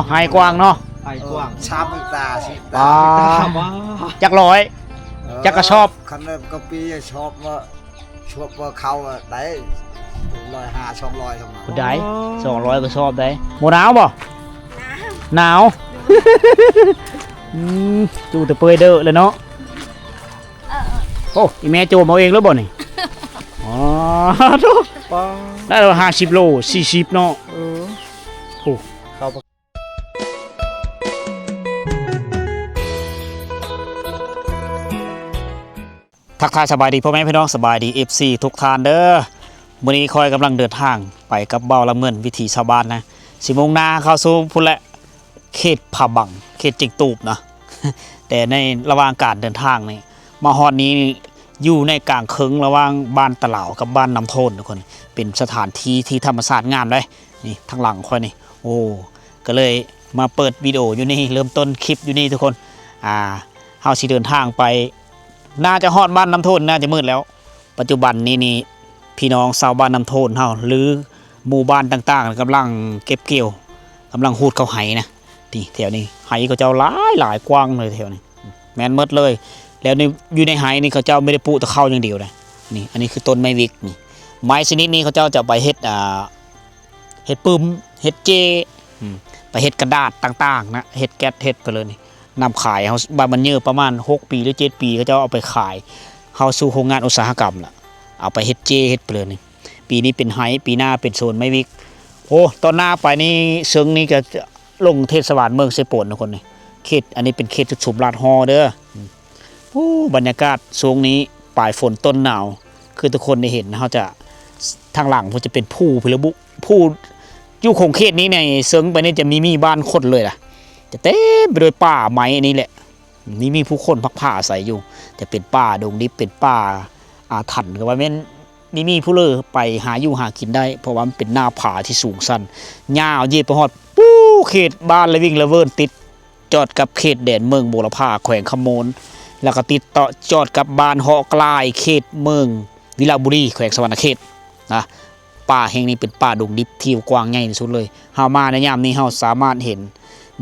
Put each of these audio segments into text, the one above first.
ໄຮ່ກວ້າງເນາະ ໄຮ່ກວ້າງ ເອີ ສາມເຮັກຕາ ສີ່ເຮັກຕາ ປາ ຈັກຮ້ອຍ ເອີ ຈັກກະສອບ ຄັນເລີ່ມກະປີຊອບວ່າ ຊອບວ່າເຂົ້າໄດ້ ຮ້ອຍຫ້າ ສອງຮ້ອຍ ສອງຮ້ອຍ ພຸ້ນໃດ ສອງຮ້ອຍກະສອບໃດ ບໍ່ໜາວບໍ່? ໜາວ ໜາວ ອືມ ຕູ້ແຕ່ເປີຍເດີແລ້ວເນາະ ເອີ ໂອ້ ອີແມ່ໂຈມເອົາເອງເລີຍບໍ່ນີ້? ອໍ ໂທ້ ປາ ໄດ້ແລ້ວ ຫ້າສິບໂລ ສີ່ສິບເນາະ ເອີ ໂອ້ ເຂົ້າ ທັກທາຍສະບາຍດີພໍ່ແມ່ພີ່ນ້ອງ ສະບາຍດີເອັຟຊີທຸກທ່ານເດີ. ມື້ນີ້ຂ້ອຍກຳລັງເດີນທາງໄປກັບບ່າວລຳເງິນ ວິຖີຊາວບ້ານນະ ຊິມຸ່ງໜ້າເຂົ້າສູ່ພຸ້ນແຫຼະ ເຂດຜາບັງ ເຂດຈິງຕູບນະ ແຕ່ໃນລະຫວ່າງການເດີນທາງນີ້ ມາຮອດນີ້ຢູ່ໃນກາງເຄິ່ງລະຫວ່າງບ້ານຕະຫຼາວກັບບ້ານນ້ຳໂທນທຸກຄົນ ເປັນສະຖານທີ່ທີ່ທຳມະຊາດງາມເດ້ ນີ້ທາງຫຼັງຂ້ອຍນີ້ ໂອ້ ກະເລີຍມາເປີດວິດີໂອຢູ່ນີ້ ເລີ່ມຕົ້ນຄລິບຢູ່ນີ້ທຸກຄົນ ອ່າ ເຮົາຊິເດີນທາງໄປ ໜ້າຈະຮອດບ້ານນ້ຳໂທນ ໜ້າຈະມືດແລ້ວ ປັດຈຸບັນນີ້ນີ້ ພີ່ນ້ອງຊາວບ້ານນ້ຳໂທນເຮົາ ຫຼື ໝູ່ບ້ານຕ່າງໆ ກຳລັງເກັບກ່ຽວ ກຳລັງຮູດເຂົ້າໄຮ່ນະ ນີ້ແຖວນີ້ ໄຮ່ເຂົາເຈົ້າຫຼາຍໆ ກວ້າງເລີຍແຖວນີ້ ແມ່ນໝົດເລີຍ ແລ້ວໃນ ຢູ່ໃນໄຮ່ນີ້ເຂົາເຈົ້າບໍ່ໄດ້ປູກແຕ່ເຂົ້າຢ່າງດຽວນະ ນີ້ ອັນນີ້ຄືຕົ້ນໄມ້ວິກນີ້ ໄມ້ຊະນິດນີ້ເຂົາເຈົ້າຈະໄປເຮັດ ອ່າ ເຮັດປຶ້ມ ເຮັດເຈ້ ອືມ ໄປເຮັດກະດາດຕ່າງໆນະ ເຮັດແກັດ ເຮັດໄປເລີຍນີ້ ນຳຂາຍ ເຮົາ ບາດມັນເຍອະປະມານຫົກປີ ຫຼື ເຈັດປີ ເຂົາເຈົ້າເອົາໄປຂາຍ ເຂົ້າສູ່ໂຮງງານອຸດສາຫະກຳລະ ເອົາໄປເຮັດເຈ້ ເຮັດໄປເລີຍນີ້ ປີນີ້ເປັນໄຮ່ ປີໜ້າເປັນໂຊນໄມ້ວິກ ໂອ້ ຕອນໜ້າໄປນີ້ ເຊິ່ງນີ້ກະລົງເທດສະບານເມືອງເຊໂປນທຸກຄົນນີ້ ເຂດ ອັນນີ້ເປັນເຂດສຸດຊຸມລາດຫໍ່ເດີ. ໂອ້ ບັນຍາກາດຊ່ວງນີ້ປາຍຝົນຕົ້ນໜາວ ຄືທຸກຄົນໄດ້ເຫັນ ເຮົາຈະ ທາງຫຼັງພຸ້ນຈະເປັນພູພີລະບຸ ພູ ຢູ່ຂົງເຂດນີ້ໃນເຊິ່ງໄປນີ້ຈະມີ ມີບ້ານຄົນເລີຍລະ ຈະເຕັມໄປດ້ວຍປ່າໄມ້ນີ້ແຫຼະ ມີ ມີຜູ້ຄົນພັກພາອາໄສຢູ່ ຈະເປັນປ່າດົງດິບ ເປັນປ່າອາຖັນ ກະວ່າແມ່ນມີ ມີຜູ້ເລີໄປຫາຢູ່ຫາກິນໄດ້ ເພາະວ່າມັນເປັນໜ້າຜາທີ່ສູງຊັນ ຍາວເຍຍດໄປຮອດ ປູ້ ເຂດບ້ານລະວິງລະເວີນ ຕິດ ຈອດກັບເຂດແດນເມືອງບົວລະພາ ແຂວງຄຳມ່ວນ ແລ້ວກໍຕິດຕໍ່ຈອດກັບບ້ານເຫາະກະລາຍ ເຂດເມືອງວິລະບູລີ ແຂວງສະຫວັນນະເຂດນະ. ປ່າແຫ່ງນີ້ເປັນປ່າດົງດິບທີ່ກວ້າງໃຫຍ່ທີ່ສຸດເລີຍ. ເຮົາມາໃນຍາມນີ້ ເຮົາສາມາດເຫັນ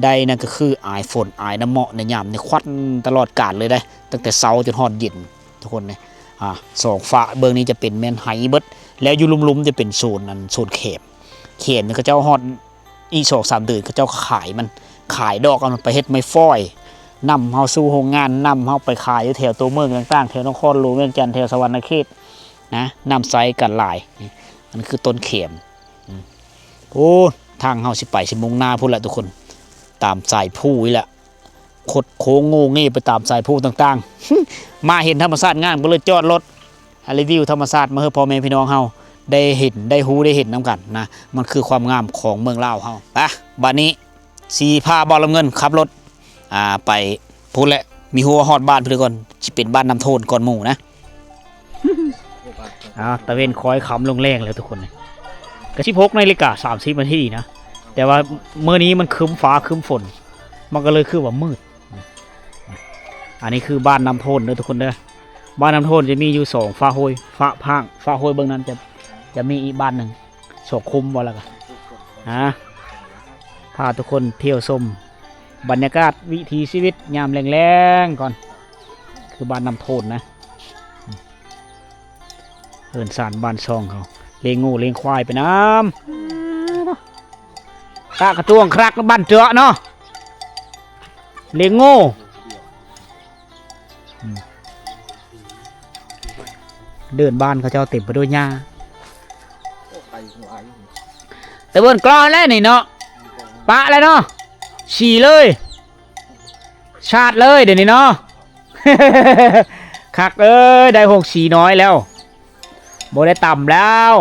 ໄດ້ ນັ້ນກໍຄືອາຍຝົນ ອາຍນ້ຳເໝາະໃນຍາມນີ້ ຄວັນຕະຫຼອດການເລີຍເດ້ ຕັ້ງແຕ່ເຊົ້າຈົນຮອດເຢັນ ທຸກຄົນເດ້. ອາ ສອງຟາກເບື້ອງນີ້ຈະເປັນແມ່ນໄຮ່ເບິດ ແລ້ວຢູ່ລຸ່ມໆຈະເປັນໂຊນ ອັນ ໂຊນແຄມ ແຄມນີ້ເຂົາເຈົ້າຮອດ ອີກສອງສາມເດືອນເຂົາເຈົ້າຂາຍມັນ ຂາຍດອກເອົາໄປເຮັດໄມ້ຟອຍ ນຳເຮົາສູ່ໂຮງງານ ນຳເຮົາໄປຂາຍຢູ່ແຖວຕົວເມືອງຕ່າງໆ ແຖວນະຄອນຫຼວງວຽງຈັນ ແຖວສະຫວັນນະເຂດນະ ນຳໃຊ້ກັນຫຼາຍ. ນີ້ ອັນນີ້ຄືຕົ້ນແຄມ ອືມ ໂອ້ ທາງເຮົາຊິໄປຊິມຸ່ງໜ້າພຸ້ນລະທຸກຄົນ ຕາມສາຍພູນີ້ລະ ຄົດໂຄ້ງໂງ່ເງ່ໄປຕາມສາຍພູຕ່າງໆ ມາເຫັນທຳມະຊາດງາມກໍເລີຍຈອດລົດ ອ່າ ຣີວິວທຳມະຊາດມາໃຫ້ພໍ່ແມ່ພີ່ນ້ອງເຮົາໄດ້ເຫັນ ໄດ້ຮູ້ ໄດ້ເຫັນນຳກັນນະ ມັນຄືຄວາມງາມຂອງເມືອງລາວເຮົາ. ປະ ບາດນີ້ຊິພາບ່າວລຳເງິນຂັບລົດ ອ່າ ໄປພຸ້ນແຫຼະ ມີຮູ້ວ່າຮອດບ້ານພຸ້ນກ່ອນ ຊິເປັນບ້ານນ້ຳໂທນກ່ອນໝູ່ນະ. ອ່າ ຕາເວັນຄ້ອຍຄ່ຳລົງແລງແລ້ວທຸກຄົນ ກະສິບຫົກນາລິກາສາມສິບນາທີນະ ແຕ່ວ່າມື້ນີ້ມັນຄຶ້ມຟ້າຄຶ້ມຝົນ ມັນກໍເລີຍຄືວ່າມືດ. ອັນນີ້ຄືບ້ານນ້ຳໂທນເດີທຸກຄົນເດີ ບ້ານນ້ຳໂທນຈະມີຢູ່ສອງຝາຫ້ວຍ ຝາພາງ ຝາຫ້ວຍເບື້ອງນັ້ນຈະ ຈະມີອີກບ້ານໜຶ່ງ ສອງຄຸ້ມບໍ່ລະກະ ອາ ພາທຸກຄົນທ່ຽວຊົມບັນຍາກາດວິຖີຊີວິດຍາມແລງໆກ່ອນ ຄືບ້ານນ້ຳໂທນນະ ເຮືອນຊານບ້ານຊ່ອງເຮົາ ລ້ຽງງົວລ້ຽງຄວາຍໄປນຳ ຕາກະຕວງຄັກບ້ານເຈາະເນາະ ລ້ຽງງົວ ອືມ ເດີ່ນບ້ານເຂົາເຈົ້າເຕັມໄປດ້ວຍຫຍ້າ ແຕ່ເບິ່ງກອງແລ້ວນີ້ເນາະ ປະແລ້ວເນາະ ສີເລີຍ ຊາດເລີຍດຽວນີ້ເນາະ ຄັກເອີຍ ໄດ້ໂຮງສີນ້ອຍແລ້ວ ບໍ່ໄດ້ຕຳແລ້ວ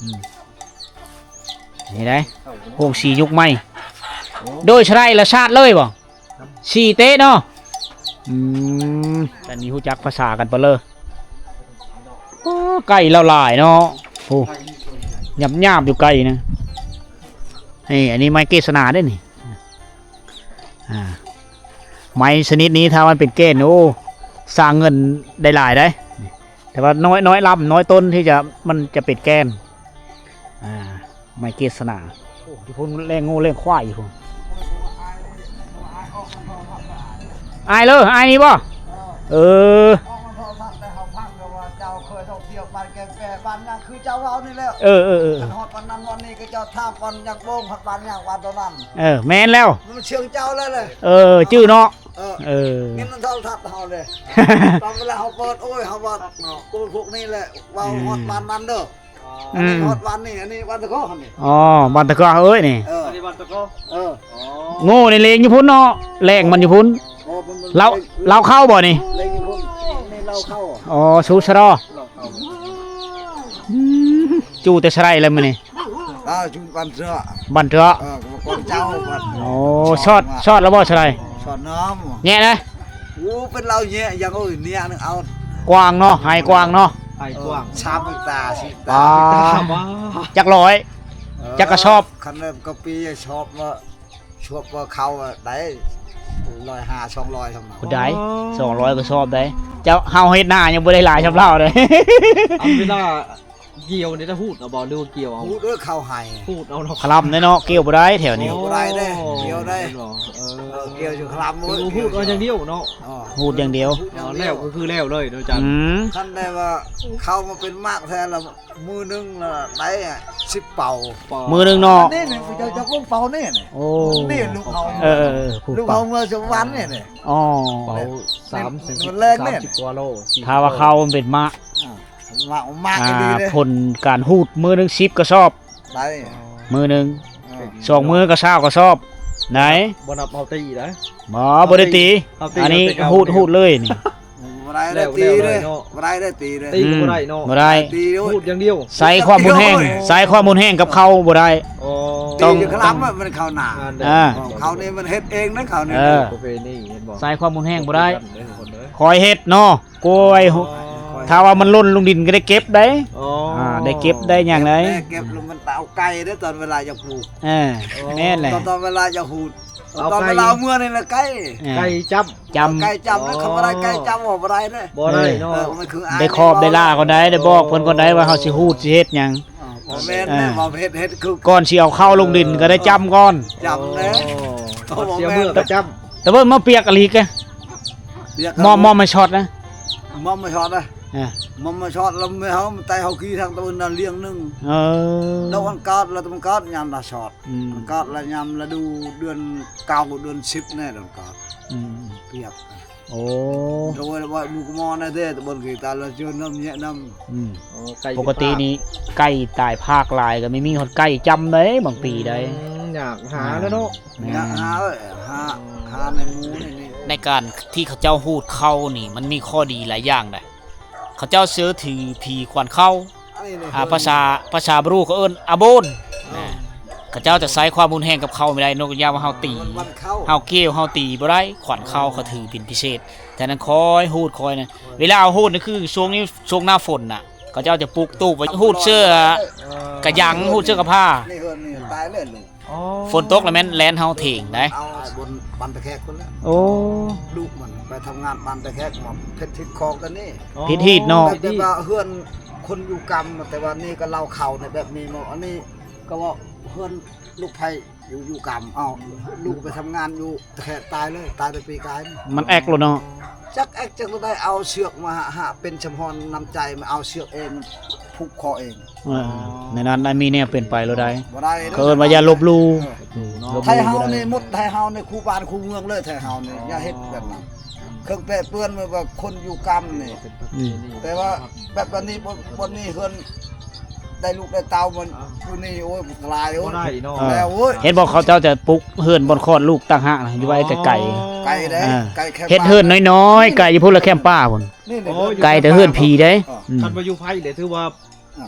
ອືມ ນີ້ໄດ໋ ໂຮງສີຍຸກໃໝ່ ໂດຍສະໄລລະຊາດເລີຍບໍ່? ສີ່ເຕະເນາະ ອືມ ອັນນີ້ຮູ້ຈັກພາສາກັນປະເລີ ໂອ້ ໄກ່ລາວຫຼາຍເນາະ ໂອ້ ຫຍາບໆຢູ່ໄກ່ນະ ນີ້ ອັນນີ້ໄມ້ເກສນາເດ້ນີ້ ອ່າ ໄມ້ຊະນິດນີ້ຖ້າມັນເປັນແກ່ນ ໂອ້ ສ້າງເງິນໄດ້ຫຼາຍເດ້ ແຕ່ວ່ານ້ອຍ ນ້ອຍລຳ ນ້ອຍຕົ້ນທີ່ຈະ ມັນຈະເປັນແກ່ນ ອ່າ ໄມ້ເກສນາ ຢູ່ພຸ້ນແລ່ງງົວແລ່ງຄວາຍຢູ່ພຸ້ນ. ອ້າຍເລີ ອ້າຍນີ້ບໍ່? ເອີ ເອີໆໆ ເອີ ແມ່ນແລ້ວ. ເອີ ຈື່ເນາະ. ເອີ ເອີ ເຫັນໂທລະທັດເຮົາເດ້ ຕອນເວລາເຮົາເປີດ ໂອ້ຍ ເຮົາວ່າ ໂອ້ຍ ພວກນີ້ແຫຼະ ເວົ້າຮອດບ້ານນັ້ນເດີ. ອັນນີ້ຮອດບ້ານນີ້ ອັນນີ້ບ້ານຕະເຄາະນີ້. ອໍ ບ້ານຕະເຄາະເອີຍນີ້. ເອີ ອັນນີ້ບ້ານຕະເຄາະ. ເອີ ໂງ່ນີ້ເລງຢູ່ພຸ້ນເນາະ ແລ່ງມັນຢູ່ພຸ້ນ. ເອີ ລາວ ລາວເຂົ້າບໍ່ນີ້? ເລງຢູ່ພຸ້ນ ນີ້ລາວເຂົ້າ. ອໍ ຊູສະລໍ. ອືມ ຈູ່ແຕ່ສະໄລແລ້ວມື້ນີ້. ອ້າວ ຈູ່ບ້ານເທາະ ບ້ານເທາະ. ເອີ ຂອງເຈົ້າ. ອໍ ຊອດ ຊອດແລ້ວບໍ່ສະໄລ? ຊອດນ້ອງ ແຍະນະ. ໂອ້ ເປັນລາວແຍະຫຍັງ ໂອ້ຍ ແຍະໜຶ່ງເອົາ. ກວ້າງເນາະ ໄຮ່ກວ້າງເນາະ. ໄຮ່ກວ້າງ ສາມເຮັກຕາ ສີ່ເຮັກຕາ. ຈັກຮ້ອຍ ເອີ ຈັກກະສອບ? ຄັນແບບກະປີສອບວ່າ ສອບວ່າເຂົ້າໄດ້ ຮ້ອຍຫ້າ ສອງຮ້ອຍ ສ່ຳນັ້ນ. ຜູ້ໃດ ສອງຮ້ອຍກະສອບໄດ້. ເຈົ້າ ເຮົາເຮັດນາຍັງບໍ່ໄດ້ຫຼາຍສ່ຳລາວເດ້. ອັນເວລາ ກ່ຽວນີ້ໄດ້ຮູດເອົາບໍ່ ຫຼືວ່າກ່ຽວເອົາ? ຮູດເອີ ເຂົ້າໄຮ່ ຮູດເອົາເນາະ. ຄະລຳເດ້ເນາະ ກ່ຽວບໍ່ໄດ້ແຖວນີ້. ໂອ້ ບໍ່ໄດ້ເດ້ ກ່ຽວໄດ້. ເອີ ເອີ ກ່ຽວຢູ່ຄະລຳ. ໂອ້ຍ ຮູດເອົາຢ່າງດຽວເນາະ. ເອີ ຮູດຢ່າງດຽວ. ອໍ ແລ້ວກໍຄືແລ້ວເລີຍເນາະອາຈານ. ອືມ ຄັນໄດ້ວ່າເຂົ້າມາເປັນໝາກແທ້ລະ ມື້ໜຶ່ງລະໄດ້ສິບເປົາ. ມື້ໜຶ່ງເນາະ. ນີ້ ນີ້ ເຈົ້າ ເຈົ້າເບິ່ງເປົານີ້. ໂອ້ ນີ້ລູກເຮົາ. ເອີ ເອີ ເອີ ຜູ້ ລູກເຮົາເມື່ອສະຫວັນນີ້. ອໍ ເປົາສາມສິບ ສາມສິບກວ່າໂລ. ຖ້າວ່າເຂົ້າມັນເປັນໝາກ ໝາກ ໝາກອີ່ຫຼີເດ້. ຜົນການຮູດມື້ໜຶ່ງສິບກະສອບໄດ້ ມື້ໜຶ່ງ. ເອີ ສອງມື້ກະຊາວກະສອບໄດ້. ບໍ່ນັບເຮົາຕີໄດ້. ບໍ່ ບໍ່ໄດ້ຕີ. ອັນນີ້ຮູດ ຮູດເລີຍນີ້. ບໍ່ໄດ້ໄດ້ຕີເດ້. ບໍ່ໄດ້ໄດ້ຕີເດ້. ຕີກໍບໍ່ໄດ້ເນາະ. ບໍ່ໄດ້ ຕີຮູດຢ່າງດຽວ. ໃຊ້ຄວາມຮຸນແຮງ ໃຊ້ຄວາມຮຸນແຮງກັບເຂົາບໍ່ໄດ້. ອໍ ຕ້ອງ ຕີຢູ່ຄະລຳ ມັນເຂົ້າໜ້າ. ອ່າ ເຂົານີ້ມັນເຮັດເອງນະ ເຂົານີ້. ເອີ ປະເພນີເຫັນບໍ່? ໃຊ້ຄວາມຮຸນແຮງບໍ່ໄດ້. ຄ່ອຍເຮັດເນາະ. ໂອ້ຍ ຖ້າວ່າມັນຫຼົ່ນລົງດິນກໍໄດ້ເກັບໄດ໋. ອໍ ອ່າ ໄດ້ເກັບໄດ້ຫຍັງໄດ໋. ເກັບ ເກັບແລ້ວມັນເອົາໄກ່ເດ້ ຕອນເວລາຢາກປູກ. ເອີ ແມ່ນແຫຼະ. ຕອນ ຕອນເວລາຢາກຮູດ ຕອນເວລາເອົາເມືອນີ້ລະໄກ່ ເອີ ໄກ່ຈ້ຳ ຈ້ຳ ໄກ່ຈ້ຳນະ. ອໍ ຄັນບໍ່ໄດ້ໄກ່ຈ້ຳອອກບໍ່ໄດ້ເດ້. ບໍ່ໄດ້ເນາະ. ເອີ ມັນຄືອາຍ ໄດ້ຂອບໄດ້ລາກ່ອນໄດ໋ ໄດ້ບອກເພິ່ນກ່ອນໄດ໋ວ່າເຮົາຊິຮູດຊິເຮັດຫຍັງ. ອໍ ບໍ່ແມ່ນເດ້ ເອີ ເວົ້າເຮັດ ເຮັດຄື ກ່ອນຊິເອົາເຂົ້າລົງດິນກໍໄດ້ຈ້ຳກ່ອນ. ຈ້ຳເດ້. ອໍ ເສຍເມືອກໍຈ້ຳ. ແຕ່ເບິ່ງມາປຽກອະລີກະ ມອມ ມອມມາຊັອດນະ ມອມມາຊັອດນະ. ເອີ ມອມມາຊັອດລະແມ່ເຮົາ ມັນໄຕເຮົາຂີ່ທາງຕະເວັນນະລຽງໜຶ່ງ. ເອີ ດອກມັນກາດລະ ມັນກາດຍາມລະຊັອດ. ອືມ ມັນກາດລະຍາມລະດູເດືອນເກົ້າເດືອນສິບແນ່ ດອກມັນກາດ. ອືມ ປຽກ. ໂອ້ ໂດຍວ່າໝູກໝໍນະເດ້ ຕະບົນກີຕາລະເຈີນຳແຍະນຳ. ອືມ ໂອ້ ໄກ່ ປົກກະຕິນີ້ໄກ່ຕາຍພາກຫຼາຍ ກໍມີ ມີຮອດໄກ່ຈ້ຳໄດ໋ ບາງປີໄດ໋. ອືມ ຍາກຫາແລ້ວເນາະ. ແມ່ນ ຍາກຫາເອີຍ ຫາ ຫາໃນໝູ່ໃນນີ້. ໃນການທີ່ເຂົາເຈົ້າຮູດເຂົ້ານີ້ ມັນມີຂໍ້ດີຫຼາຍຢ່າງໃດ໋. ເຂົາເຈົ້າເຊື່ອຖືຜີຂວັນເຂົ້າ. ອ່າ ພາສາ ພາສາບຣູເຂົາເອີ້ນອາໂບນ. ເອີ ເຂົາເຈົ້າຈະໃຊ້ຄວາມຮຸນແຮງກັບເຂົ້າບໍ່ໄດ້ ຍົກຕົວຢ່າງວ່າເຮົາຕີ ເຮົາກ່ຽວ ເຮົາຕີບໍ່ໄດ້ ຂວັນເຂົ້າເຂົາຖືເປັນພິເສດ. ສະນັ້ນຄ່ອຍຮູດຄ່ອຍນະ ເວລາເຮົາຮູດນີ້ຄືຊ່ວງນີ້ ຊ່ວງໜ້າຝົນນະ ເຂົາເຈົ້າຈະປຸກຕູບໄວ້ ຮູດເສື້ອກະຍັງ ຮູດເສື້ອກະພ້າ. ນີ້ເຮືອນນີ້ຕາຍເລີຍລູກ. ອໍ ຝົນຕົກລະແມ່ນແລ່ນເຮົາເຖງໄດ໋. ເອົາບົນບ້ານຕາແຂກພຸ້ນແຫຼະ. ໂອ້ ລູກມັນໄປທຳງານບ້ານຕາແຂກ ມາເຮັດຮີດຄອງກັນນີ້. ອໍ ເຮັດຮີດເນາະ. ແບບວ່າເຮືອນຄົນຢູ່ກຳ ແຕ່ວ່ານີ້ກໍເລົ່າເຂົາໃນແບບນີ້ເນາະ. ອັນນີ້ກໍວ່າເຮືອນລູກໃຜ ຢູ່ ຢູ່ກຳ ເອົ້າ ລູກໄປທຳງານຢູ່ແຂກຕາຍເລີຍ ຕາຍແຕ່ປີກາຍ. ມັນແອັກໂລດເນາະ. ຈັກແອັກຈັກໂລດໄດ້ ເອົາເຊືອກມາຫາ ເປັນສຳພອນນ້ຳໃຈ ມາເອົາເຊືອກເອງ ຜູກຄໍເອງ. ເອີ ໃນນັ້ນໄດ້ມີແນວເປັນໄປໂລດໄດ້. ບໍ່ໄດ້ ເຂົາເອີ້ນວ່າຢ່າລົບຫຼູ່. ເອີ ອືມ ລົບຫຼູ່ ໄທເຮົານີ້ໝົດ ໄທເຮົານີ້ຄູ່ບ້ານຄູ່ເມືອງເລີຍ ໄທເຮົານີ້ ອໍ ຢ່າເຮັດແບບນັ້ນ. ເຄື່ອງແປະເປື້ອນ ແບບວ່າຄົນຢູ່ກຳນີ້. ອືມ ແຕ່ວ່າແບບອັນນີ້ ບໍ່ ບໍ່ມີເຮືອນ ໄດ້ລູກໄດ້ເຕົ້າມັນຢູ່ນີ້ ໂອ້ຍ ຫຼາຍ ໂອ້ຍ ບໍ່ໄດ້ເນາະ. ແລ້ວໂອ້ຍ ເຫັນບໍ່ ເຂົາເຈົ້າຈະປຸກເຮືອນບ່ອນຄອດລູກຕ່າງຫາກນະ ຢູ່ໄວ້ແຕ່ໄກ. ໄກເດ້ ເອີ ໄກແຄມ ເຮັດເຮືອນນ້ອຍໆ ໄກຢູ່ພຸ້ນລະແຄມປ່າພຸ້ນ. ນີ້ ໂອ້ຍ ໄກແຕ່ເຮືອນຜີເດ້. ເອີ ອືມ ຄັນວ່າຢູ່ໃຜເດ້ ຖືວ່າ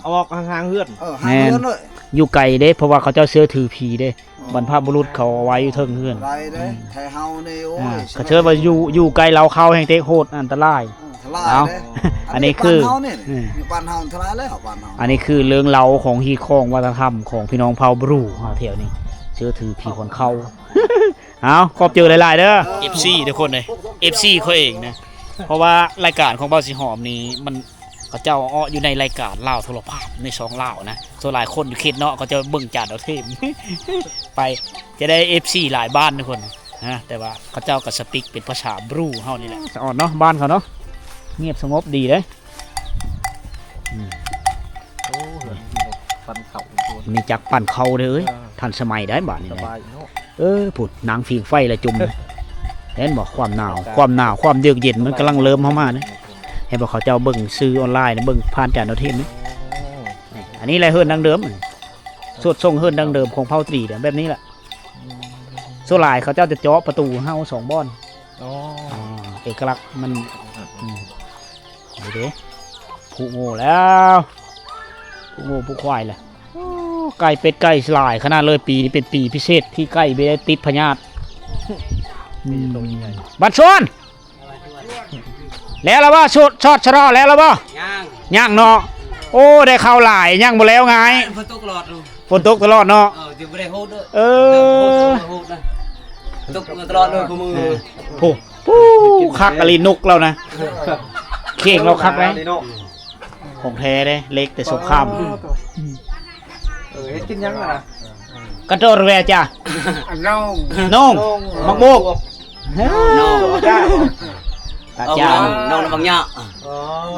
ອ່າ ອອກຫ່າງໆເຮືອນ. ເອີ ຫາເຮືອນເລີຍ. ແມ່ນ ຢູ່ໄກເດ້ ເພາະວ່າເຂົາເຈົ້າເຊື່ອຖືຜີເດ້. ອໍ ບັນພະບຸລຸດເຂົາເອົາໄວ້ຢູ່ເທິງເຮືອນ. ໄດ້ເດ້ ອືມ ໄທເຮົານີ້ ໂອ້ຍ ອ່າ ເຂົາເຊີນວ່າຢູ່ ຢູ່ໃກ້ເລົ້າເຂົ້າແຮ່ງເຕະໂຫດ ອັນຕະລາຍ. ເອີ ອັນຕະລາຍເນາະ. ເອີ ອັນນີ້ຄື ບ້ານເຮົານີ້ ອືມ ບ້ານເຮົາອັນຕະລາຍແລ້ວ ບ້ານເຮົາ. ອັນນີ້ຄືເລື່ອງເລົ່າຂອງຮີດຄອງວັດທະນະທຳຂອງພີ່ນ້ອງເຜົ່າບຣູເຮົາແຖວນີ້ ເຊື່ອຖືຜີຂວັນເຂົ້າ. ເອົາ ຂອບໃຈຫຼາຍໆເດີ ເອີ ເອັຟຊີ ທຸກຄົນເອີຍ ເອັຟຊີ ຂ້ອຍເອງນະ ເພາະວ່າລາຍການຂອງບ່າວສີຫອມນີ້ມັນ ເຂົາເຈົ້າເອາະຢູ່ໃນລາຍການລາວໂທລະພາບໃນຊ່ອງລາວນະ. ສ່ວນຫຼາຍຄົນຢູ່ເຂດເນາະ ເຂົາເຈົ້າເບິ່ງຈານດາວທຽມ ໄປ ຈະໄດ້ເອັຟຊີຫຼາຍບ້ານທຸກຄົນນະ. ແຕ່ວ່າເຂົາເຈົ້າກໍສະປິກເປັນພາສາບຣູເຮົານີ້ແຫຼະ. ສະອອດເນາະ ບ້ານເຂົາເນາະ ງຽບສະຫງົບດີເດ້. ອືມ ໂອ້ ເຮືອນປັ່ນເຂົ້າ ມີຈັກປັ່ນເຂົ້າເດ້. ເອີ ທັນສະໄໝໄດ໋ບາດນີ້ ສະບາຍເນາະ. ເອີ ພຸ້ນ ນາງຜິງໄຟລະຈຸ່ມ ເຫັນບໍ່? ຄວາມໜາວ ຄວາມໜາວ ຄວາມເຢືອກເຢັນ ມັນກຳລັງເລີ່ມເຂົ້າມາເດ້. ເຫັນບໍ່? ເຂົາເຈົ້າເບິ່ງສື່ອອນລາຍນະ ເບິ່ງຜ່ານຈານດາວທຽມນີ້. ອໍ ອັນນີ້ແຫຼະເຮືອນດັ້ງເດີມ ສວດສົ່ງເຮືອນດັ້ງເດີມຂອງເຜົ່າຕຣີແບບນີ້ແຫຼະ. ອືມ ສ່ວນຫຼາຍເຂົາເຈົ້າຈະເຈາະປະຕູເຮົາສອງບ່ອນ. ອໍ ເອກະລັກມັນ. ອືມ ນີ້ເດ້ ຜູໂງ່ແລ້ວ ຜູໂງ່ຜູຄວາຍແລ້ວ. ໂອ້ ໄກ່ເປັດໄກ່ຫຼາຍຂະໜາດເລີຍ. ປີນີ້ເປັນປີພິເສດທີ່ໄກ່ບໍ່ໄດ້ຕິດພະຍາດ. ອືມ ບັນຊວນ ແລ້ວລະບໍ່? ຊອດ ຊອດສະເລາະແລ້ວລະບໍ່? ຍັງ ຍັງເນາະ. ໂອ້ ໄດ້ເຂົ້າຫຼາຍ ຍັງບໍ່ແລ້ວງ່າຍ. ຝົນຕົກຕະຫຼອດ ຝົນຕົກຕະຫຼອດເນາະ. ເອີ ເອີ ຕົກຕະຫຼອດເລີຍຄູ່ມື້. ໂອ້ ໂອ້ ຄັກອີ່ຫຼີນົກລາວນະ ເຄັ່ງລາວຄັກເດ້. ຂອງແທ້ເດ້ ເຫຼັກແຕ່ສົງຄາມ. ເອີ ເຮັດກິນຫຍັງລະນະ? ກະໂຕເວຈາ ອັນນ້ອງ ນ້ອງ ນ້ອງ ໝາກໂບກ ນ້ອງ ຕາຈານ ນ້ອງ ນ້ອງບັກຫຍ້າ.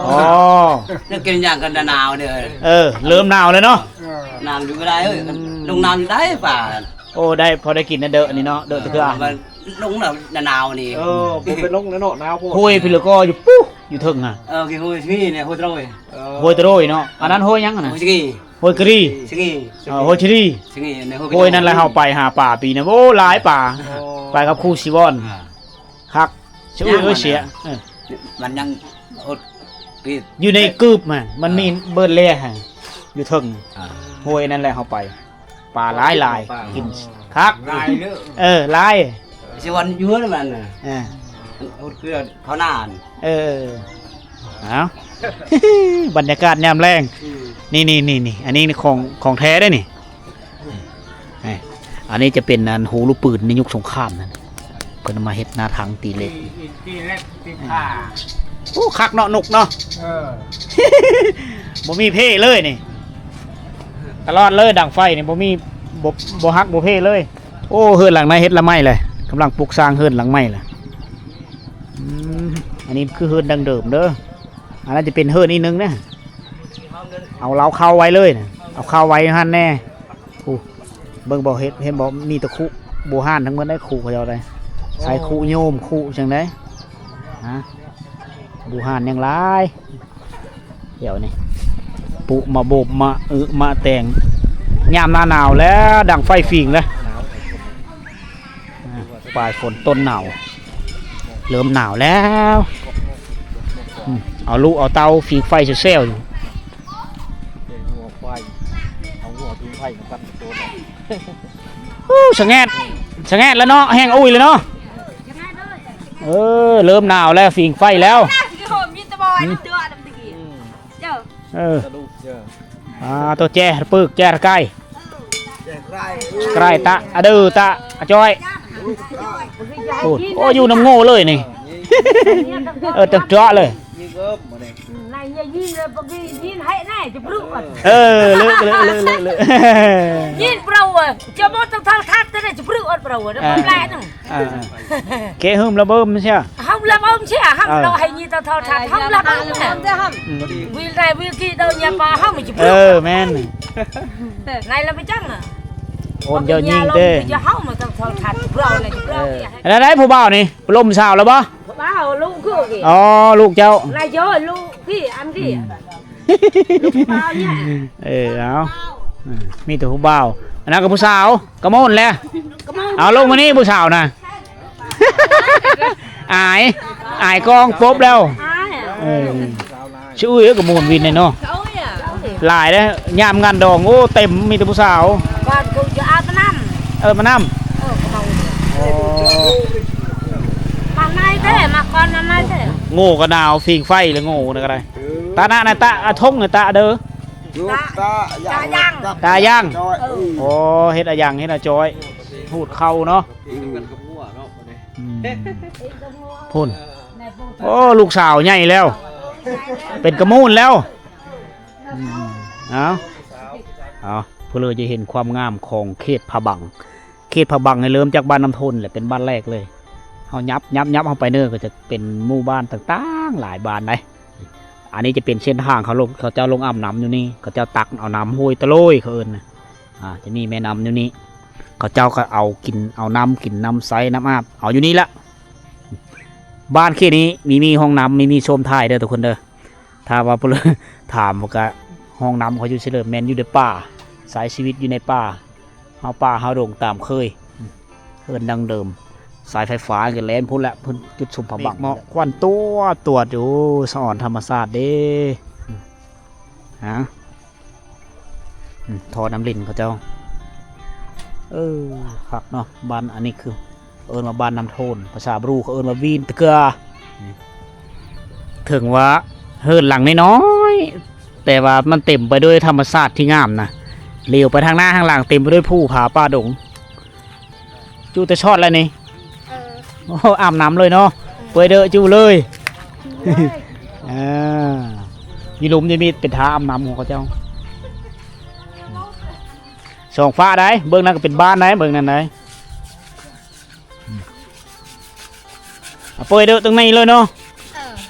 ອໍ ໄດ້ກິນຫຍັງກັນໜາວເດີ. ເອີ ເລີ່ມໜາວແລ້ວເນາະ. ເອີ ນ້ຳຢູ່ບໍ່ໄດ້ເອີຍ. ອືມ ລົງນ້ຳຢູ່ໄດ້ປາ. ໂອ້ ໄດ້ ພໍໄດ້ກິນນະເດີ ອັນນີ້ເນາະ ເດີແຕ່ເທື່ອ ເອີ ລົງແລ້ວໜາວນີ້. ເອີ ບໍ່ເປັນລົງແລ້ວເນາະ ໜາວໂພດ. ຫ້ວຍພີລະກໍຢູ່ປຸ້ ຢູ່ເທິງຫັ້ນ. ເອີ ຫ້ວຍນີ້ ຫ້ວຍຕະໂຣຍ ເອີ ຫ້ວຍຕະໂຣຍເນາະ. ອັນນັ້ນຫ້ວຍຫຍັງຫັ້ນນະ? ຫ້ວຍຊະກີ ຫ້ວຍກະຣີ ຊິງ ເອີ ໂຮຊິຣີ ຊິງ ໂອ້ຍ ນັ້ນແຫຼະ ເຮົາໄປຫາປາປີນັ້ນ ໂອ້ ຫຼາຍປາ. ໂອ້ ໄປກັບຄູຊີວອນ ອ່າ ຄັກ ຊິອຸ້ຍເອີຍເສຍ. ເອີ ມັນຍັງອົດ ຢູ່ໃນກືບຫັ້ນ ມັນມີ ອ່າ ເບີດແລຫັ້ນ ຢູ່ເທິງ ອ່າ ໂອ້ຍ ນັ້ນແຫຼະ ເຮົາໄປ ປາຫຼາຍໆ ປາກິນຄັກ ຫຼາຍເດີ. ເອີ ຫຼາຍ ຊິວັນຢູ່ຫັ້ນມັນນະ. ເອີ ອືມ ເຂົາໜານ. ເອີ ເອົາ ບັນຍາກາດຍາມແລງ. ອືມ ນີ້ໆໆ ອັນນີ້ຂອງ ຂອງແທ້ເດ້ນີ້. ນີ້ ອັນນີ້ຈະເປັນອັນຮູລູກປືນໃນຍຸກສົງຄາມນັ້ນ ເພິ່ນເອົາມາເຮັດໜ້າຖັງຕີເຫຼັກ ຕີເຫຼັກຕີຜ້າ. ໂອ້ ຄັກເນາະ ນົກເນາະ. ເອີ ບໍ່ມີເພເລີຍນີ້ ຕະຫຼອດເລີຍ ດັງໄຟນີ້ ບໍ່ມີ ບໍ່ ບໍ່ຫັກບໍ່ເພເລີຍ. ໂອ້ ເຮືອນຫຼັງໃນເຮັດລະໄມ້ແຫຼະ ກຳລັງປຸກສ້າງເຮືອນຫຼັງໃໝ່ແຫຼະ. ອືມ ອັນນີ້ຄືເຮືອນດັ້ງເດີມເດີ. ອັນນັ້ນຈະເປັນເຮືອນອີກໜຶ່ງນະ ເອົາເລົາເຂົ້າໄວ້ເລີຍນະ ເອົາເຂົ້າໄວ້ຫັ້ນແດ່. ໂອ້ ເບິ່ງບໍ່ ເຫັນ ເຫັນບໍ່ ມີແຕ່ຄຸບູຮານທັງໝົດໄດ໋ ຄຸເຂົາເຈົ້າໄດ໋. ໃສ່ຄຸໂຍມ ຄຸຈັ່ງໃດ ຮະ ບູຮານຍັງຫຼາຍ. ດຽວນີ້ ປຸມາໂບບມາອຶມາແຕງ ຍາມໜ້າໜາວແລ້ວ ດັງໄຟຝີງແລ້ວ. ອ່າ ປາຍຝົນຕົ້ນໜາວ ເລີ່ມໜາວແລ້ວ. ອືມ ເອົາລູກເອົາເຕົ້າຝີງໄຟແຊວໆຢູ່. ໂອ້ ສະແງດ ສະແງດແລ້ວເນາະ ແຮງອຸ້ຍແລ້ວເນາະ. ເອີ ເລີ່ມໜາວແລ້ວ ຝີງໄຟແລ້ວ. ເອີ ສະດຸກເຈີ ອ່າ ໂຕແຈ ປຶກ ແຈ ກາຍ ກາຍ ຕະ ອະເດີ ຕະ ອະຈອຍ. ໂອ້ ໂອ້ ຢູ່ນຳໂງ່ເລີຍນີ້. ເອີ ເຕັມເຈາະເລີຍ. ນາຍຍິງເລີຍ ປະກີຍິງໃຫ້ນາຍຈະບຣຶອອດ. ເອີ ເລີກ ເລີກ ເລີກ ເລີກ ເລີກ ຍິງເປົ່າ ຈະບໍ່ຕ້ອງເທົ່າທັດແຕ່ຈະບຣຶອອດເປົ່າ ແປງ. ອ່າ ເກະຫຶມລະເບີມເຊຍ ຫຶມລະເບີມເຊຍ ຫຶມ ເອີ ລະໃຫ້ຍິງເທົ່າທັດ ຫຶມລະເບີມ. ອືມ ວິລໄດວິລກີໂດຍາປາ ຫຶມຈະບຣຶອອດ. ເອີ ແມ່ນ ນາຍລະໄປຈັງ ໂອນເຈົ້າຍິງເດ້ ຈະຫຶມເທົ່າທັດ ຈະບຣຶອອດ ຈະບຣຶອອດ. ເອີ ອັນໃດຜູ້ບ່າວນີ້ ລົມສາວລະບໍ່? ບ່າວ ລູກຄື ອໍ ລູກເຈົ້າ ນາຍໂຍ ລູກ ພີ່ ອັນ ອືມ ພີ່ ລູກບ່າວນີ້. ເອີ ເອົາ ອືມ ມີແຕ່ຜູ້ບ່າວ ອັນນັ້ນກໍຜູ້ສາວ ກະມ່ວນແຫຼະ. ກະມ່ວນ ເອົາ ລົງມານີ້ຜູ້ສາວນະ ອາຍ ອາຍກ້ອງປົບແລ້ວ. ອາຍ ເອີ ຊິອຸ້ຍກໍມ່ວນວິນແດ່ເນາະ. ຫຼາຍເດ້ ຍາມງານດອງ ໂອ້ ເຕັມ ມີແຕ່ຜູ້ສາວ. ບ້ານກູຈະອາບນ້ຳ ເອີ ມານ້ຳ ເອີ ກະເມົາ. ໂອ້ ມາໃນແທ້ ມາກ່ອນມາໃນແທ້. ໂງ່ກໍໜາວ ຝີງໄຟແລ້ວໂງ່ນະກໍໄດ້. ຕານະນະ ຕາອະທົງນະ ຕາເດີ ຕາ ຕາຢ່າງ ຕາຢ່າງ. ເອີ ໂອ້ ເຮັດອາຢ່າງ ເຮັດອາຈອຍ ຫູດເຂົ້າເນາະ. ອືມ ພຸ້ນ ໂອ້ ລູກສາວໃຫຍ່ແລ້ວ. ເປັນກະມູນແລ້ວ. ອືມ ເອົາ ເອົາ ເພື່ອເລີຈະເຫັນຄວາມງາມຂອງເຂດພະບັງ. ເຂດພະບັງນີ້ເລີ່ມຈາກບ້ານນ້ຳທົນແຫຼະ ເປັນບ້ານແລກເລີຍ. ເຮົາຫຍັບ ຫຍັບ ຫຍັບເຂົ້າໄປເນີ ກໍຈະເປັນໝູ່ບ້ານຕ່າງໆ ຫຼາຍບ້ານໃດ໋. ອັນນີ້ຈະເປັນເສັ້ນທາງເຂົາລົງ ເຂົາເຈົ້າລົງອາບນ້ຳຢູ່ນີ້ ເຂົາເຈົ້າຕັກເອົານ້ຳຫ້ວຍຕະໂລຍ ເຂົາເອີ້ນນະ. ອ່າ ຈະມີແມ່ນ້ຳຢູ່ນີ້ ເຂົາເຈົ້າກໍເອົາກິນ ເອົານ້ຳກິນ ນ້ຳໃຊ້ ນ້ຳອາບ ເອົາຢູ່ນີ້ລະ. ບ້ານເຂດນີ້ມີ ມີຫ້ອງນ້ຳ ມີ ມີໂຊມຖ່າຍເດີທຸກຄົນເດີ. ຖ້າວ່າຜູ້ໃດຖາມວ່າກະ ຫ້ອງນ້ຳເຂົາຢູ່ໃສເລີ ແມ່ນຢູ່ໃນປ່າ ໃຊ້ຊີວິດຢູ່ໃນປ່າ ເຮົາປ່າເຮົາດົງຕາມເຄີຍ ເຮືອນດັ້ງເດີມ ສາຍໄຟຟ້າກໍແລ່ນພຸ້ນແຫຼະ ເພິ່ນຈຸດສຸມພະບັງ ເມກໝອກຄວັນຕົວໆ ໂອ້ ສະອອນທຳມະຊາດເດ້. ຮະ ອືມ ທໍ່ນ້ຳລິນເຂົາເຈົ້າ ເອີ ຄັກເນາະ. ບ້ານອັນນີ້ຄື ເອີ້ນວ່າບ້ານນ້ຳໂທນ ພາສາບຣູເຂົາເອີ້ນວ່າວີນຕະເກືອ. ເຖິງວ່າເຮືອນຫຼັງນ້ອຍໆ ແຕ່ວ່າມັນເຕັມໄປດ້ວຍທຳມະຊາດທີ່ງາມນະ ຫຼຽວໄປທາງໜ້າທາງຫຼັງເຕັມໄປດ້ວຍພູຜາປ່າດົງ. ຈູແຕ່ຊອດແລ້ວນີ້ ເອີ ໂອ້ ອາບນ້ຳເລີຍເນາະ ເປີດເດີ ຈູເລີຍ ເອີ ຢູ່ລຸ່ມຢູ່ມິດເປັນທ່າອາບນ້ຳຂອງເຂົາເຈົ້າ. ສອງຝາໃດ໋ ເບິ່ງນັ້ນກໍເປັນບ້ານໃດ໋ ເບິ່ງນັ້ນໃດ໋. ອາ ເປີດເດີ ຕົງນີ້ເລີຍເນາະ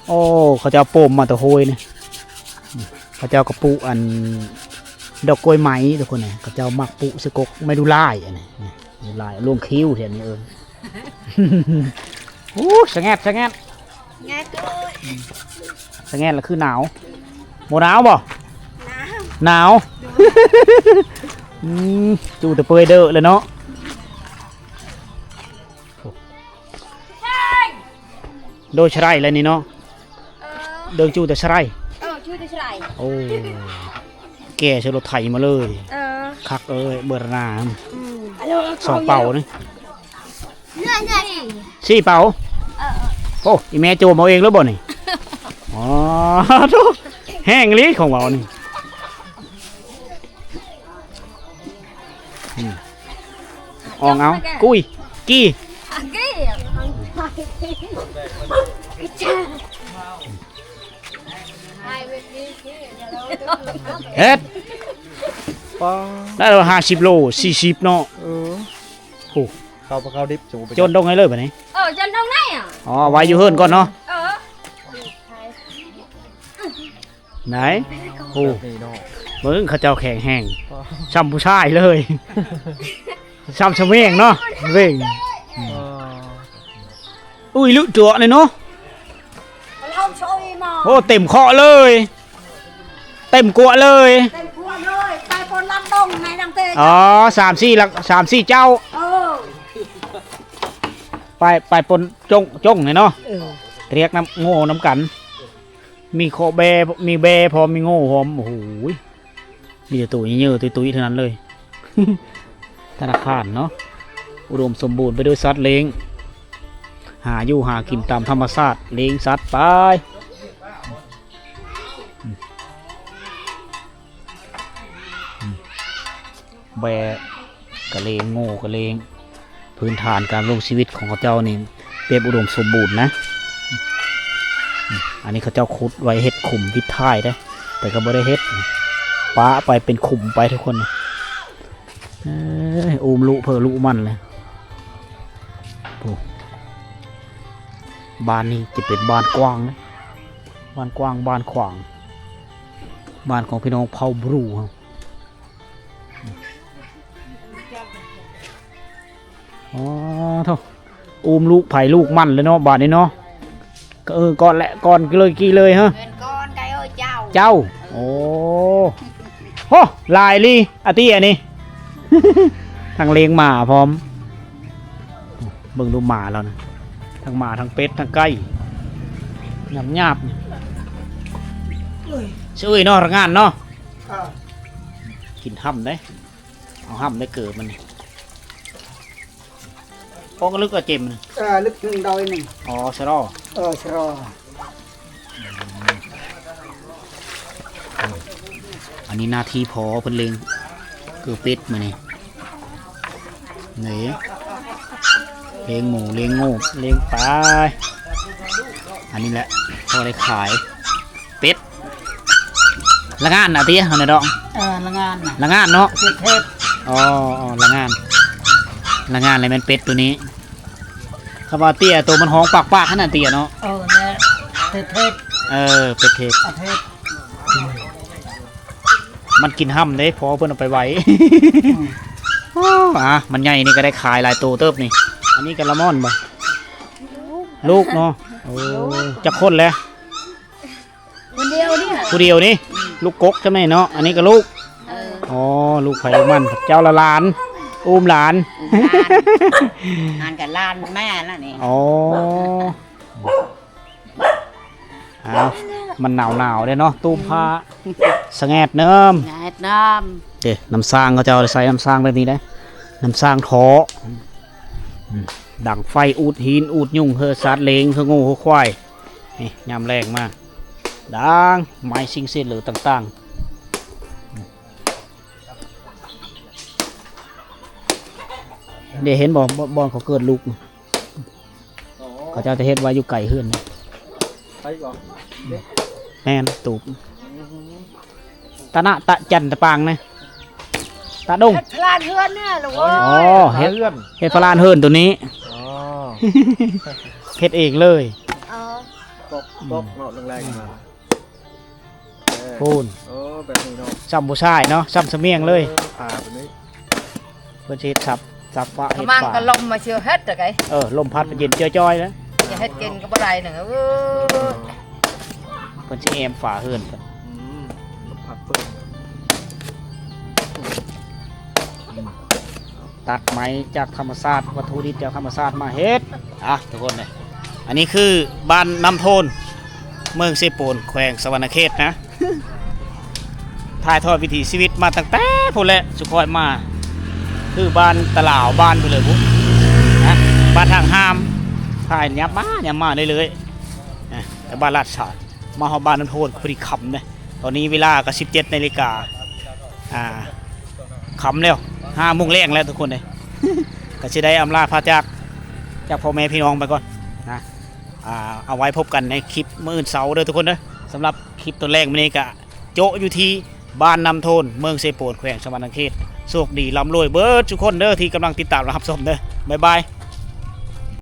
ເອີ ໂອ້ ເຂົາເຈົ້າໂປມມາແຕ່ໂຮຍນີ້ ເຂົາເຈົ້າກໍປູກອັນ ດອກກ້ວຍໄມ້ທຸກຄົນ ເຂົາເຈົ້າມັກປູກໃສ່ກົກໄມ້ດູລາຍ ອັນນີ້ ດູລາຍ ລວງຄິ້ວແຖວນີ້ເອີ້ນ. ໂອ້ ສະແງດ ສະແງດ ສະແງດລະຄືໜາວ ບໍ່ໜາວບໍ່? ໜາວ ໜາວ ອືມ ຈູແຕ່ເປີດເດີແລ້ວເນາະ. ໂດຍສະໄລແລ້ວນີ້ເນາະ ເອີ ເດີງຈູແຕ່ສະໄລ ເອີ ຈູແຕ່ສະໄລ ໂອ້ ແກ່ໃສ່ລົດໄຖມາເລີຍ ເອີ ຄັກເອີຍ ເບີນາ ອືມ ສອງເປົານີ້ ສີ່ເປົາ ເອີ ໂອ້ ອີແມ່ໂຈມເອົາເອງເລີຍບໍ່ນີ້? ອໍ ໂທ້ ແຮງອີ່ຫຼີຂອງເວົ້ານີ້. ອືມ ອ່ອງເອົາ ກຸ້ຍ ກີ່ ເຮັດ ປ້າ ໄດ້ແລ້ວຫ້າສິບໂລ ສີ່ສິບເນາະ ເອີ ໂອ້ ເຂົ້າ ເຂົ້າດິບ ໂຈນດົງໃຫ້ເລີຍບາດນີ້ ເອີ ໂຈນດົງໄດ້ອະ ອໍ ໄວ້ຢູ່ເຮືອນກ່ອນເນາະ ເອີ. ໄດ໋ ໂອ້ ເບິ່ງເຂົາເຈົ້າແຂງແຮງ ຊ່ຳຜູ້ຊາຍເລີຍ ຊ່ຳຊະເໝງເນາະ ເວັງ ເອີ ອຸ້ຍ ລຶຕົວະເລີຍເນາະ ໂອ້ ເຕັມເຄາະເລີຍ ເຕັມກົວະເລີຍ ເຕັມກົວະເລີຍ ໄປປົນລັງດົງໃນດັງເຕ ອໍ ສາມສີ່ ສາມສີ່ເຈົ້າ ເອີ ໄປ ໄປປົນຈົງ ຈົງນີ້ເນາະ ເອີ ຮຽກນຳໂງ່ນຳກັນ. ມີເຄາະແບ້ ມີແບ້ພ້ອມ ມີໂງ່ພ້ອມ ໂອ້ໂຫ ມີແຕ່ໂຕເຍີຕຸ້ຍໆ ເທົ່ານັ້ນເລີຍ ທະນາຄານເນາະ ອຸດົມສົມບູນໄປດ້ວຍສັດລ້ຽງ ຫາຢູ່ຫາກິນຕາມທຳມະຊາດ ລ້ຽງສັດໄປ ແບ້ກະລ້ຽງ ໂງ່ກະລ້ຽງ ພື້ນຖານການດຳລົງຊີວິດຂອງເຂົາເຈົ້ານີ້ແບບອຸດົມສົມບູນນະ. ອັນນີ້ເຂົາເຈົ້າຂຸດໄວ້ເຮັດຂຸມວິດທ້າຍເດ້ ແຕ່ກໍບໍ່ໄດ້ເຮັດ ປະໄປເປັນຂຸມໄປທຸກຄົນ. ເອີຍ ອູ້ມລຸເພີລຸມັນເລີຍ. ໂອ້ ບ້ານນີ້ຈະເປັນບ້ານກວ້າງເດ້ ບ້ານກວ້າງ ບ້ານຂວາງ ບ້ານຂອງພີ່ນ້ອງເຜົ່າບຣູເຮົາ. ອໍ ໂທ້ ອູ້ມລູກໃຜລູກມັນເລີຍເນາະ ບາດນີ້ເນາະ. ເອີ ກ່ອນແຫຼະ ກ່ອນເລີຍ ກີ່ເລີຍ ຮະ ເອີ້ນກ່ອນໄກເອີຍ ເຈົ້າ ເຈົ້າ. ໂອ້ ໂຫ ຫຼາຍອີ່ຫຼີ ອາຕິ ອັນນີ້ ທັງລ້ຽງໝາພ້ອມ. ເບິ່ງດູໝາລາວນະ ທັງໝາ ທັງເປັດ ທັງໄກ່ ຫຍາບໆ ນີ້. ຊື່ເນາະ ລະງານເນາະ. ເອີ ກິນຫ້ຳເດ້ ເອົາຫ້ຳໄດ້ເກີບມັນນີ້. ອອກລຶກກໍເຈັມ. ເອີ ລຶກໜຶ່ງດອຍໜຶ່ງ. ອໍ ຊະລໍ. ເອີ ຊະລໍ. ອັນນີ້ໜ້າທີ່ພໍ່ເພິ່ນລ້ຽງເກີບເປັດມື້ນີ້. ນີ້ ລ້ຽງໝູ ລ້ຽງງົວ ລ້ຽງປາ. ອັນນີ້ແຫຼະ ພໍໄດ້ຂາຍ. ລະງານນະຕິ ເຮົານະດອກ ເອີ ລະງານນະ ລະງານເນາະ ເຮັດເຮັດ ອໍ ອໍ ລະງານ ລະງານແລ້ວແມ່ນເປັດໂຕນີ້ ຄຳວ່າເຕ້ຍໂຕມັນຮ້ອງປາກໆຫັ້ນນະເຕ້ຍເນາະ ເອີ ແລ້ວເປັດເຮັດ ເອີ ເປັດເຮັດ ເຮັດ ມັນກິນຫ້ຳເດ້ ພໍເພິ່ນເອົາໄປໄວ້ ອືມ ໂອ້ ອາ ມັນໃຫຍ່ນີ້ກໍໄດ້ຂາຍຫຼາຍໂຕເຕີບນີ້ ອັນນີ້ກໍລາມອນບໍ່? ລູກເນາະ ໂອ້ ຈັກຄົນແລ້ວ? ຜູ້ດຽວນີ້ ຜູ້ດຽວນີ້ ອືມ ລູກກົກໃຊ່ໄໝເນາະ ອັນນີ້ກໍລູກ ເອີ ອໍ ລູກໃຜລູກມັນ ເຈົ້າລະຫຼານ ອູ້ມຫຼານ ອູ້ມຫຼານ ຫັ້ນກໍຫຼານແມ່ລະນີ້ ອໍ ອ້າວ ມັນໜາວໆເດ້ເນາະ ຕູມຜ້າ ສະແງດເນີມ ສະແງດເນີມ ເດ້ ນ້ຳສ້າງເຂົາເຈົ້າໃສ່ນ້ຳສ້າງແບບນີ້ເດ້ ນ້ຳສ້າງທໍ່ ອືມ ດັງໄຟ ອູດຫີນ ອູດຍຸງ ເຮີສັດເຫຼງ ເຮີງົວ ເຮີຄວາຍ ນີ້ ຍາມແລງມາ ດາງ ໄມ້ ສິ່ງເສດເຫຼວຕ່າງໆ ເດ້ ເຫັນບໍ່ ບ່ອນ ບ່ອນເຂົາເກີດລູກ ອໍ ເຂົາເຈົ້າຈະເຮັດໄວ້ຢູ່ໃກ້ເຮືອນ ໃສ່ບໍ່? ແມ່ນ ຕູບ ອືມ ຕະນະ ຕະຈັນ ຕະປາງນະ ຕະດົງ ເຮັດພະລານເຮືອນນີ້ລະ ອໍ ອໍ ເຮັດ ເຮັດພະລານເຮືອນໂຕນີ້ ອໍ ເຮັດເອງເລີຍ ອໍ ຕອກ ຕອກເນາະ ແລງໆມາ ເອີ ພຸ້ນ ໂອ້ ແບບນີ້ເນາະ ຊ່ຳຜູ້ຊາຍເນາະ ຊ່ຳສະໝຽງເລີຍ ເອີ ຜ້າແບບນີ້ ເພິ່ນຊິເຮັດສັບ ສັບຟ້າ ກະມັງກະລົມມາເຊື່ອເຮັດໄດ ເອີ ລົມພັດ ອືມ ເຢັນຈ່ອຍໆແລ້ວ ຈະເຮັດກິນກໍບໍ່ໄດ້ນະ ເອີ ເພິ່ນຊິແອ້ມຝາເຮືອນເພິ່ນ ອືມ ລົມພັດເພິ່ນ ອືມ ຕັດໄມ້ຈາກທຳມະຊາດ ວັດຖຸດິບຈາກທຳມະຊາດມາເຮັດ ອ່ະ ທຸກຄົນເອີຍ ອັນນີ້ຄືບ້ານນ້ຳໂທນ ເມືອງເຊໂປນ ແຂວງສະຫວັນນະເຂດນະ ຖ່າຍທອດວິຖີຊີວິດມາຕັ້ງແຕ່ພຸ້ນແຫຼະ ສຸຂ້ອຍມາ ຄືບ້ານຕະຫຼາວ ບ້ານພຸ້ນເລີຍພຸ້ນນະ ບ້ານທາງຫ້າມ ຖ່າຍຫຍັບມາ ຫຍັບມາເລື້ອຍໆນະ ແຕ່ບ້ານລາດຊາຍ ມາຮອດບ້ານນ້ຳໂທນ ພໍດີຄ່ຳເດ້ ຕອນນີ້ເວລາກໍສິບເຈັດນາລິກາ ອ່າ ຄ່ຳແລ້ວ ຫ້າໂມງແລງແລ້ວທຸກຄົນເອີຍ ກໍຊິໄດ້ອຳລາພາຈາກ ຈາກພໍ່ແມ່ພີ່ນ້ອງໄປກ່ອນນະ ອ່າ ເອົາໄວ້ພົບກັນໃນຄລິບມື້ອື່ນເຊົ້າເດີທຸກຄົນເດີ ສຳລັບຄລິບຕອນແລງມື້ນີ້ກະໂຈະຢູ່ທີ່ບ້ານນ້ຳໂທນ ເມືອງເຊໂປນ ແຂວງສະຫວັນນະເຂດ ໂຊກດີລ່ຳລວຍເບິດທຸກຄົນເດີ ທີ່ກຳລັງຕິດຕາມ ແລະ ຮັບຊົມເດີ ບາຍບາຍ.